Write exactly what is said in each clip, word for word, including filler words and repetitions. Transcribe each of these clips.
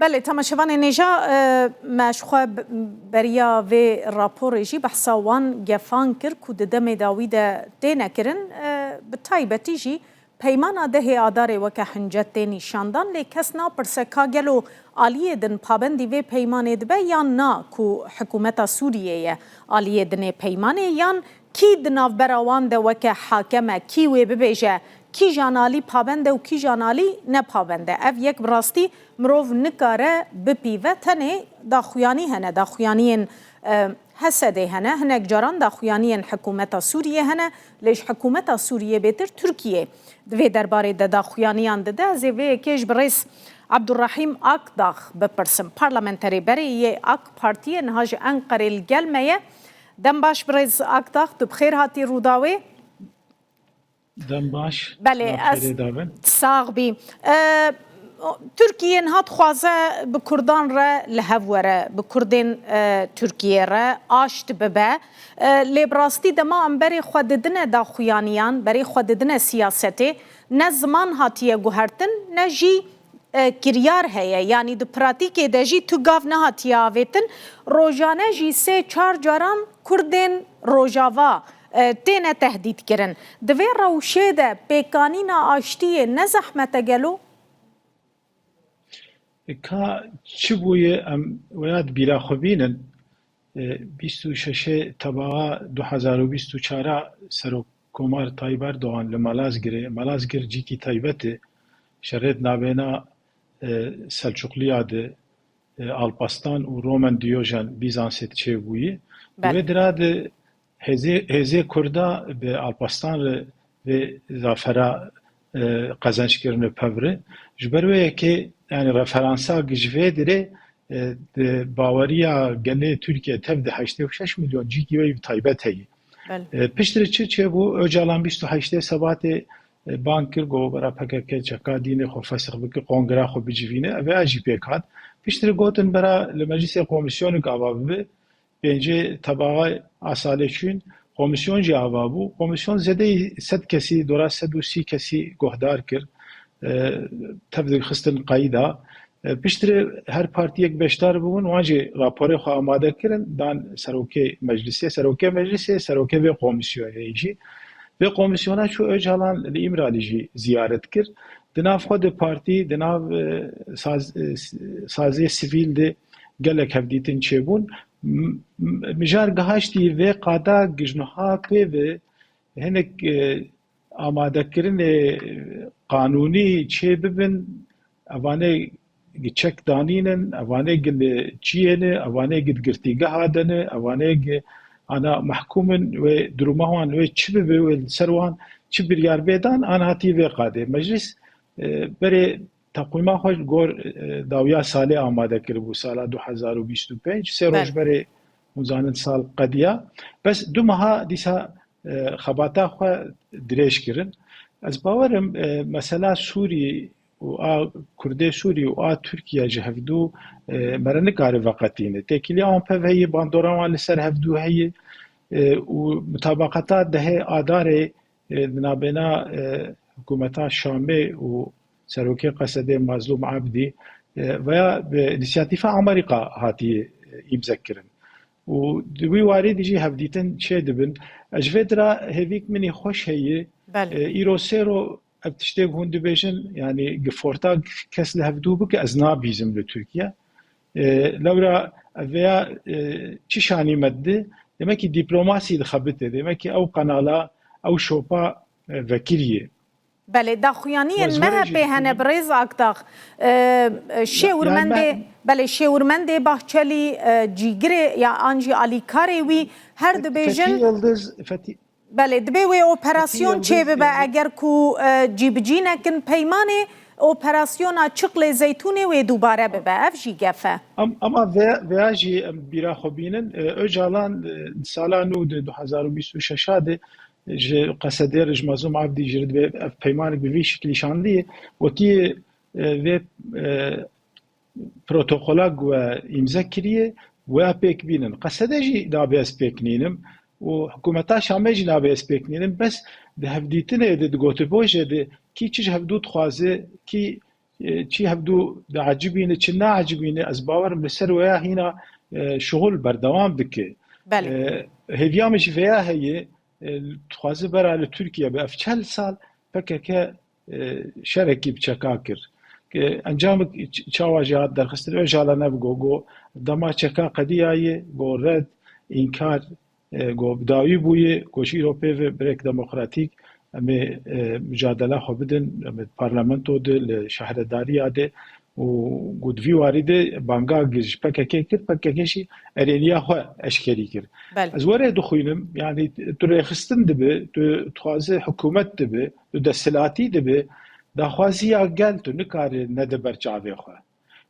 Belê, temaşevanên hêja, e, me ji xwe b-, beriya vê raporê jî behsa wan gefan kir ku di demê dawî de têne kirin, e, bi taybetî jî peymana dehê Adarê weke hincet tê nîşandan, lê kes napirse ka gelo aliyê din pabendî vê peymanê dibe yan na ku hikûmeta Sûriyê ye aliyê dinê peymanê, yan kî di navbera wan de weke hakem e, kî wê bibêje, kîjan alî pabend e û kîjan alî ne pabend e. Ev yek bi rastî mirov nikare bipîve, tenê daxuyanî hene, daxuyaniyên, e, H S D'ê hene, hinek caran daxuyaniyên hikûmeta Sûriyê hene, lê ji hikûmeta Sûriyê bêtir Tirkiyê di vê derbarê de daxuyaniyan dide. Ez ê vê yekê ji birêz Abdurrahîm Akdax bipirsim. Parlamenterê berê yê AK Partiyê niha ji Enqerê li gel me ye. Dem baş birêz Akdax, tu bi xêr hatî Rûdawê. Dem baş. Belê, ez sax bî. E, Tirkiye niha dixwaze bi Kurdan re li hev were, bi Kurdên, e, Tirkiye re aşt bibe. E, lê bi rastî dema em berê xwe didine daxuyaniyan, berê xwe didine siyasetê, ne ziman hatiye guhertin, ne jî e, kiryar heye. Yanî di pratîkê de jî tu gav nehatiye avêtin. Rojane jî sê çar caran Kurdên Rojava, e, têne tehdît kirin. Di vê rewşê de pêkanîna aştiyê ne zehmet e gelo? Ka çi bûye em waya di bîra xwe bînin. E, bîst û şeş tebaxa du hezar û bîst û çar a Serokkomar Tayyip Erdogan li Malazgirê, Malazgir cîkî taybet e, şerêt navêna, e, Selçukliya de, e, Alpaslan û Roman Diyojen Bîzansê çêbûyî. Belê. Wê dira de hêzê, hêzê Kurda bi Alpaslan re vê zafera, e, qezenc kirine pevre. Ji ber wê yekê, yani referansa ji vê dirê, e, di baweriya gelê Tirkiye tev de heştê û şeş milyon cîkî wê bi taybet heye. Belê. E, piştre çi çêbû? Ocalan bîst û heştê Sebatê, e, bang kir, got, bera P K K çeka dînê xwe fesix bike, kongra xwe bicivîne. Ev a jî pêk hat. Piştre gotin, bera li meclisê komisyonik ava bibe. Pêncê tebaxa a salê çûn, komisyon jî ava bû. Komisyon zêdeyî sed kesî, dora sed û sî kesî guhdar kir. E, tev dixistin qeyda. E, piştre her partiyek beşdar bûn, wan jî raporê xwe amade kirin, dan serokê meclisê, serokê meclisê, serokê vê komisyonê jî. Vê komisyona çû Ocalan li Îmralî jî ziyaret kir. Di nav xwe de partî, di nav, e, saz-, e, s-, sazê sivîl de gelek hevdîtin çêbûn. M-, m-, mijar gihaştî vê qada gijnuha pê ve hinek, e, amadekirinê qanûnî çê bibin, evanê gi çek danînin, evanê gi li çiyê ne, evanê gi di girtîgeha de ne, evanê gi ana mehkûm in, wê duruma wan, wê çi bibe, wê li ser wan çi biryar bê dan, an hatî vê qadê. Meclis, e, berê teqwîma xwe ji gor, e, dawiya salê amade kiribû, sala du hezar û bîst û pênc, sê Belê. roj berê hûn zanin sal qediya. Bes du meha dîsa, e, xebata xwe dirêj kirin. Ez bawerim, e, mesela Sûrî û a Kurdê Sûrî û a Tirkiye ji hevdû, e, mere nikare veqetîne. Têkiliya wan pev heye, bandora wan li ser hevdû heye, e, û mutabaqeta dehê Adarê, e, di nabêna, e, hikûmeta Şamê û serokê Qesedê Mazlûm Abdî, e, veya bi înisiyatîfa Amerîka hatiye, e, îmze kirin. Û di wî warî de jî hevdîtin çê dibin. Ez ji vê dira hêvîk min î xweş heye. Belê. E, îro sêro ev tiştê hûn dibêjin, yanî giforta kes li hevdû bike, ez nabîzim li Tirkiye. E, lewra ev veya, e, çi şanî me dide? Demek ki dîplomasî dixebite. Demek ki ew qenala, ew şopa, e, vekiriye. Belê, daxuyaniyên Wez me were hepê jî hene dixwînim. Birêz Akdax. E, e, Ya, yani şêwirmendê, me belê, şêwirmendê Bahçelî, e, cîgirê ya an jî alîkarê wî her Fet-, dibêjin. Fethi Yildiz, Fethi-, Belê, dibê wê operasyon Fethi çê Yildiz bibe, yani eger ku, e, cîbicî nekin peymanê, operasyona Çiqlê Zeytûnê wê dubare bibe. Ev jî gef e. Am-, ama ve-, veya jî em bîra xwe bînin, e, Ocalan, e, sala nû de, du hezar û bîst û şeş de, e, ji Qesedê re, ji Mazlûm Abdî jî re dibê ev peymanek bi vî şiklî şandiye, wekî, e, vê, e, protokola ku we îmze kiriye, weya pêk bînin. Qesede jî nabe ez pêk nînim û hikûmeta Şamê jî nabe ez pêk nînim. Bes di hevdîtinê de, di gotibojê de kî çi ji hevdû dixwaze, kî e, çi hevdû diecibîne, çi naecibîne, ez bawerim li ser weya hîna, e, şuxul berdewam dike. Belê. E, hêviya min jî veya heye, e, dixwaze bera li Tirkiye bi ev çel sal P K K, e, şerekî bi çeka kir. E, encamik ç-, çawa jî hat derxistin, Ocalan ev got, got, dema çeka qediyaye, got red, înkar, e, got bi dawî bûye, got ji îro pê ve bi rêk demokratîk em ê, e, micadela xwe bidin, em ê parlamento de, li şehredariya de û got di vî warî de banga ji P K K kir, P K K jî erêniya xwe eşkerî kir. Belê. Ez were dixwînim, yanî tu rêxistin dibe, tu dixwaze hikûmet dibe, tu desthilatî dibe, daxwaziya gel tu nikare nede ber çavê xwe.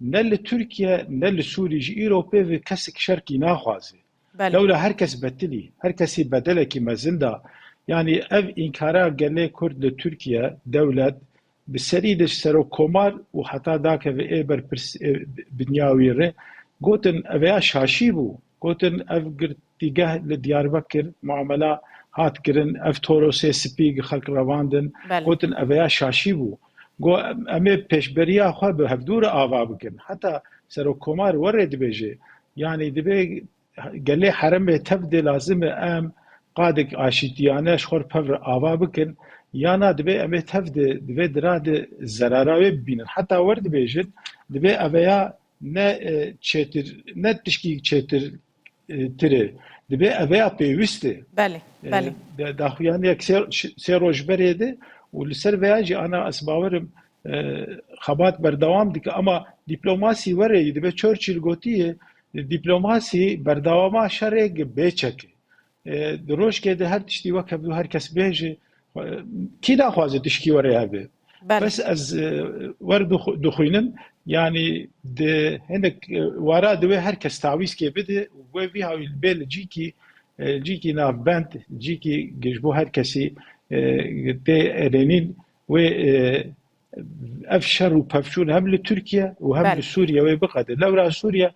Ne li Tirkiye, ne li Sûrî ji îro pê ve kesek şerkî naxwaze. Belê. Lewra her kes betilî, her kesî bedelekî mezin da. Yanî ev înkara gelê Kurd li Tirkiye, dewlet, bi serî de ji serokkomar û heta dakeve ê berpirs, ê binya wî re, gotin ev ya şaşî bû. Gotin ev girtîgeh li Diyarbekir muamela hat kirin, ev Torosê spî xelk revandin. Belê. Gotin ev ya şaşî bû. Got em, em ê pêşberiya xwe bi hevdû re ava bikin. Heta serokkomar were dibêje, yanî dibê gelê heremê tev de lazim e em qadek aşîtiyane ji xwe re pev re ava bikin, yana dibê em ê tev de, di vê dira de zerara wê bibînin. Heta wer dibêjin, dibê eveya ne, e, çêtir, ne tişkî çêtir, e, tir e. Dibê eveya pêwîst e. Belê, E, belê. de-, daxuyaniyek sê, sê roj berê de û li ser veya jî ana ez bawerim, e, xebat berdewam dike. Ama dîplomasî were yî, dibê Churchill gotiye, dîplomasi berdewama şerê gi bê çek e. E, di rojkê de her tiştî wek hevdû her kes bêje, e, kî naxwaze tişkî were hebe? Belê. Bes ez, e, wer dixu-, dixwînim, yanî di hinek, e, wara divê her kes tawîzkê bide û wê vî hawî bê li cîkî, e, cîkî navbend, cîkî gi ji bo her kesî, e, tê erênîn wê, e, ev şer û pevçûn hem li Tirkiye û hem Belê. li Sûriye wê biqede. Lewra Sûriye,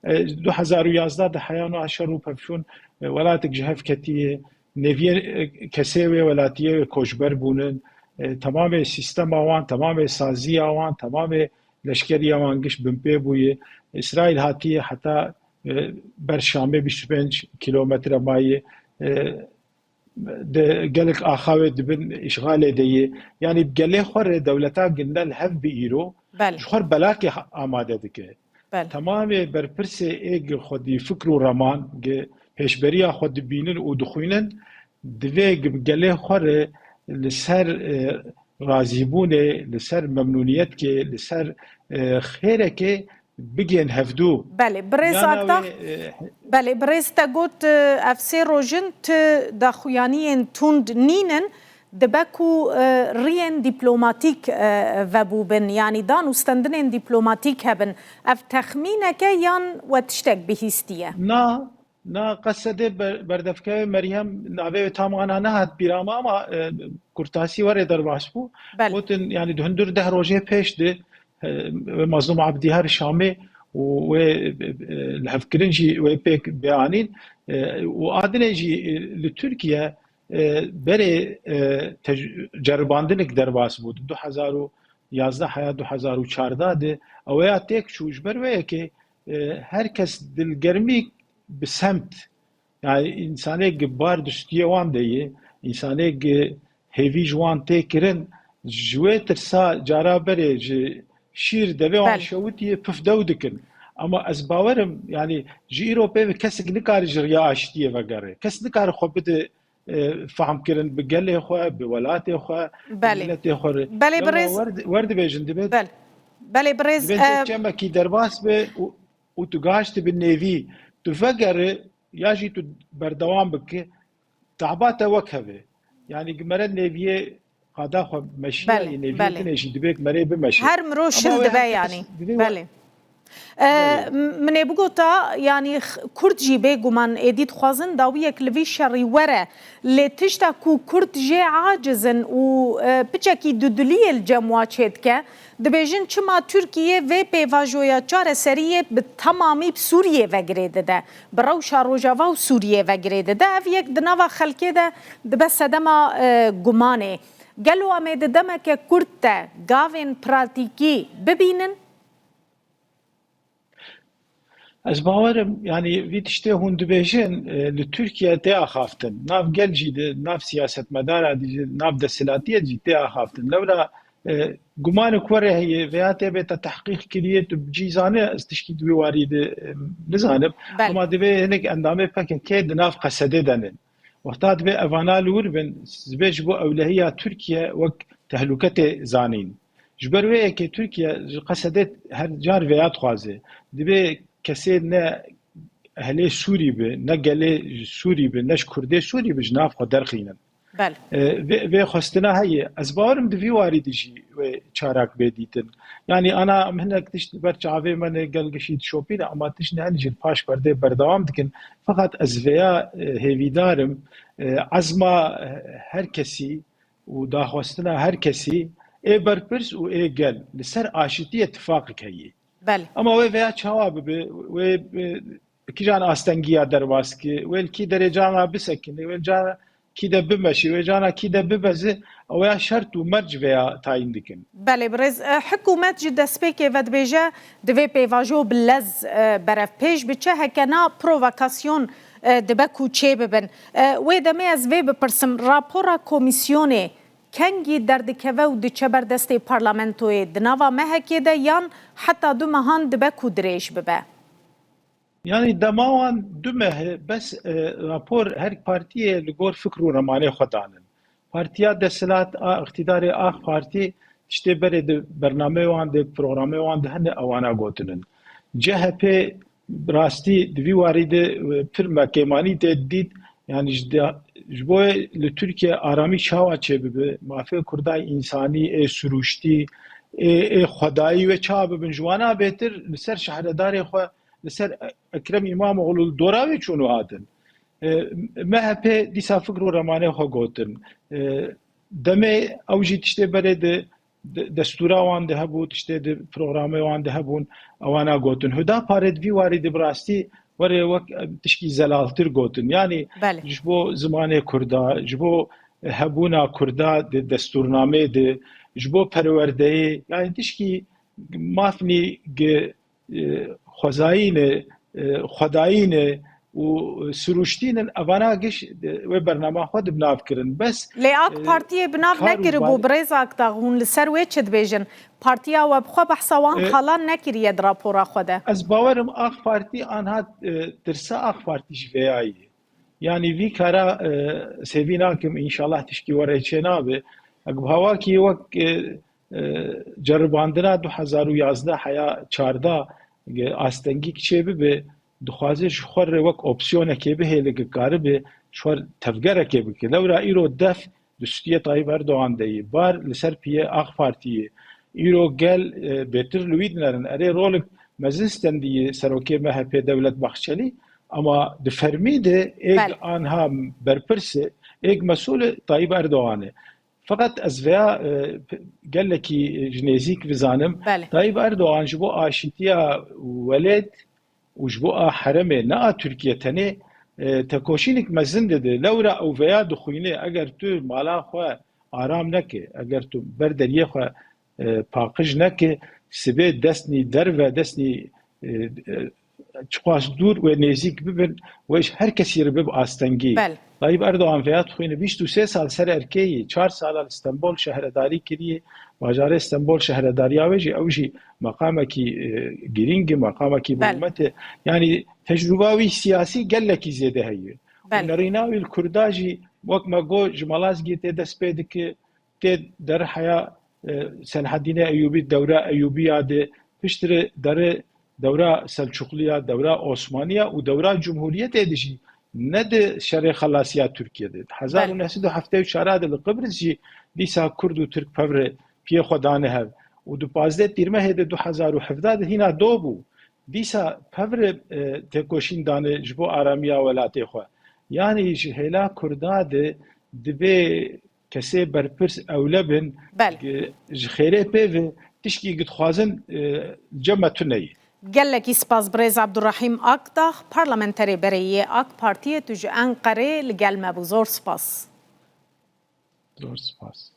e, du hezar û yazdeh de heya niha şer û pevçûn, e, welatek ji hev ketiye, nêviyê, e, kesê wê welatiyê wê koçber bûnin, e, temamê sîstema wan, temamê saziya wan, temamê leşkeriya wan giş binpê bûye. Îsraîl hatiye heta, e, ber Şamê bîst û pênc kîlometre maye, e, di gelek axa wê di bin îşxalê de ye. Yanî bi gelê xwe re dewleta ginde li hev bi îro Belê. ji xwe re belakê ha-, amade dike. Belê. Temamê berpirsê ê gi xwedî fikr û reman, gi pêşberiya xwe dibînin û dixwînin, divê gi bi gelê xwe re li ser, e, razîbûnê, li ser memnûniyetke, li ser, e, xêreke bigên hevdû. Belê, birêz Yana Aktax, wê, e, belê, birêz te got, e, ev sê rojin ti daxuyaniyên tund nînin, dibe ku, e, riyên dîplomatîk, e, vebûbin, yanî dan û stendinên dîplomatîk hebin. Ev texmîneke yan we tiştek bihîstiye? Na, Na qesedê ber-, berdevkevê Meryem navê wê tam ana nehat bîra me ama, e, kurtasî werê derbas bû. Belê. Gotin, yanî di hundir deh rojê pêş de, e, wê Mazlûm Abdî her Şamê û wê, e, e, lihevkirin jî wê pêk bianîn, e, û a dinê jî, e, li Tirkiye, e, berê, e, tej-, ceribandinek derbas bû. Di du hezar û yazdeh heya du hezar û çardeh de ew ya têk çû ji ber wê yekê, e, her kes dilgermî bi semt, yani însanê gi bar di stûyê wan de ye, însanê gi hêvî ji wan tê kirin, ji wê tirsa cara berê ji şîr devê wan Belê. şewitiye pif dew dikin. Ama ez bawerim, yani ji îro pê ve kesek nikare ji riya aştiyê vegere. Kes nikare xwe bide, e, fehmkirin bi gelê xwe, bi welatê xwe, bi Belê. miletê xwe re. Belê, Lewra birêz wer di-, wer dibêjin, dibê Belê. Belê, birêz, dibê e, çemekî derbas be û û tu gaş dibi nêvî, tu vegeri ya jî tu berdewam bike, tahba te wek heve. Yani gi mere nêviyê qada xwe meşiya, Belê, yê nêviyê belê. tine jî dibê gi merê bimeşe. Her miro Ama şil wê dibe her kes yani. dibê we- Belê. Ee, Belê. m-, min ê bigota, yani x-, Kurd jî bêguman êdî dixwazin dawiyek li vî şerî were. Lê tişta ku Kurd jê aciz in û, e, piçekî dudiliyê li cem wa çêdike, dibêjin çima Tirkiye vê pêvajoya çareseriyê bi temamî bi Sûriyê ve girê dide, bi rewşa Rojava û Sûriyê ve girê dide. Ev yek di nava xelkê de dibe sedema, e, gumanê. Gelo em ê di demeke kurt de gavên pratîkî bibînin? Ez bawer im, yanî vî tiştê hûn dibêjin, e, li Tirkiye tê axaftin. Nav gel jî di, nav siyasetmedara dî jî, nav desthilatiyê jî tê axaftin. Lewra, e, gumanik were heye, veya tê bête tehqîq kiriyê, tu cî zane, ez tişkî di wî warî de, e, nizanim. Belê. Ama divê hinek endamê P K K di nav Qesedê de nin. Wexta divê evana li wir bin, divê ji bo ewlehiya Tirkiye wek tehlûke tê zanîn. Ji ber wê yekê Tirkiye ji Qesedê her car vêya dixwaze. Divê kesê ne ehlê Sûrî bi, ne gelê Sûrî bi, ne ji Kurdê Sûrî bi, ji nav xwe derxînin. Belê. E, vê, vê xwestina heye. Ez bawerim di vî warî de jî wê çarak bê dîtin. Yanî ana em hinek tişt li ber çavê me ne, gel gişî dişopîne, ama tişt ne, hin jî li paş perdê berdewam dikin. Feqet ez vêya, e, hêvîdar im, e, ezma, e, her kesî û daxwestina her kesî, ê berpirs û ê gel, li ser aşitiyê tifaqek heye. Belê. Ama wê vêya çawa bibe, wê, e, kîjan astengiya derbas ki, wê li kî derê cana bisekine, wê cana kî de bimeşî, wê cana kî de bibezi, ew ya şert û merc vêya tayîn dikin. Belê, birêz, e, hikûmet ji destpêkê ve dibêje, divê pêvajo bi lez, e, berevpêş biçe, heke na provokasyon, e, dibe ku çê bibin. E, wê demê ez vê bipirsim, rapora komîsyonê kengî derdikeve û diçe ber destê parlamentoyê, di nava mehekê de yan heta du mehan dibe ku dirêj bibe? Yanî dema wan du meh e, bes, e, rapor her partiyê li gor fikr û remanê xwe danin. Partiya desthilat a îqtîdarê, AK Partî, tiştê berê di bernameyê wan de, programê wan de hene ewana gotinin. C H P bi rastî di vî warî de, e, pir me kêmanî tê dît, yanî ji de, ji bo li Tirkiye aramî çawa çêbibe, mafê Kurda, însanî, ê sirûştî, ê, ê xwedayî wê çawa bibin, ji wana bêtir li ser şehredarê xwe, li ser Ekrem Îmamoğlu li dora wê çûn û hatin. E, M H P dîsa fikr û remanê xwe gotin. E, demê ew jî tiştê berê di, di destûra wan de hebû, tiştê di programê wan de hebûn, ewana gotin. Hudaparê di vî warî de bi rastî were wek, e, tişkî zelaltir gotin. Yanî Belê. ji bo zimanê Kurda, ji bo hebûna Kurda di destûrnamê de, ji bo perwerdeyê, yanî tişkî mafnî gi e, xwezayîne, e, xwedayîne û sirûştînin, evana giş, e, wê bernama xwe di nav kirin. Bes, Lê AK e, Partiyê bi nav kar û nekiribû, bar- birêz Akdağ, hûn li ser wê çi dibêjin? Partiya we bi xwe behsa wan E, xalan nekiriye di rapora xwe de. Ez bawerim AK Partî anha, e, tirsa AK Partî ji vêya ye. Yanî vî kara, e, sêvî nakim, înşallah tişkî were çê nabe. Ek bi hawakî wek, e, e, ceribandina du hezar û yazdeh heya çardeh, e, astengîk çê bibe, dixwaze ji xwe re wek opsiyonekê bihêle ki karibe ji xwe tevgerekê bike. Lewra îro def di stûyê Tayyip Erdogan de yî. Bar li ser piyê AK Partî yê. Îro gel, e, bêtir li wî dinerin. Erê rolek mezin stendî yê serokê M H P Devlet Bahçelî, ama di fermî de êk Belê. anha berpirs e, êk mesûl e Tayyip Erdogan e. Feqet ez vêya, e, p-, gelekî ji nêzîk bizanim. Belê. Tayyip Erdogan ji bo aşîtiya welêt û ji bo a heremê, ne a Tirkiye tenê, e, tekoşînek mezin dide. Lewra ew vêya dixwîne, eger tu mala xwe aram neke, eger tu ber deriyê xwe, e, paqij neke, sibê destnî derve, destnî, e, e, çiqas dûr wê nêzîk bibin, wê ji her kesî re bibe astengî. Belê. Tayyip Erdogan vêya dixwîne, bîst û sê sal ser erkê yî, çar sala li Stenbol şehredarî kiriye, bajarê Stenbol şehredariya wê jî, ew jî meqamekî, e, girîng e, meqamekî Belê. birmet e. Yanî tecrûba wî siyasî gelekî zêde heye. Belê. Û nerîna wî li Kurda jî, wek me got, ji Malazgirtê dest pê dike, tê der heya, e, Selahedînê Eyûbî, dewra Eyûbiya de, piştre dere dewra Selçuqliya, dewra Osmaniya û dewra Cumhuriyetê de jî ne di şerê xelasiya Tirkiye de. Belê. Hezar û neh sed û heftê û çar de li Qibris jî dîsa Kurd û Tirk pevre piyê xwe dane hev. Û di pazdeh Tîrmehê de du hezar û hevdeh de hîna do bû. Dîsa pevre, e, têkoşîn dane ji bo aramiya welatê xwe. Yanî ji hêla Kurda de divê kesê berpirs ewle bin, Belê. Ji xêrê pê ve tişkî dixwazin, e, cem me tune ye. Gelekî spas birêz Abdurrahîm Akdağ, parlamenterê berê yê AK Partiyê, tu ji Enqerê li gel me bû. Zor spas. Zor spas.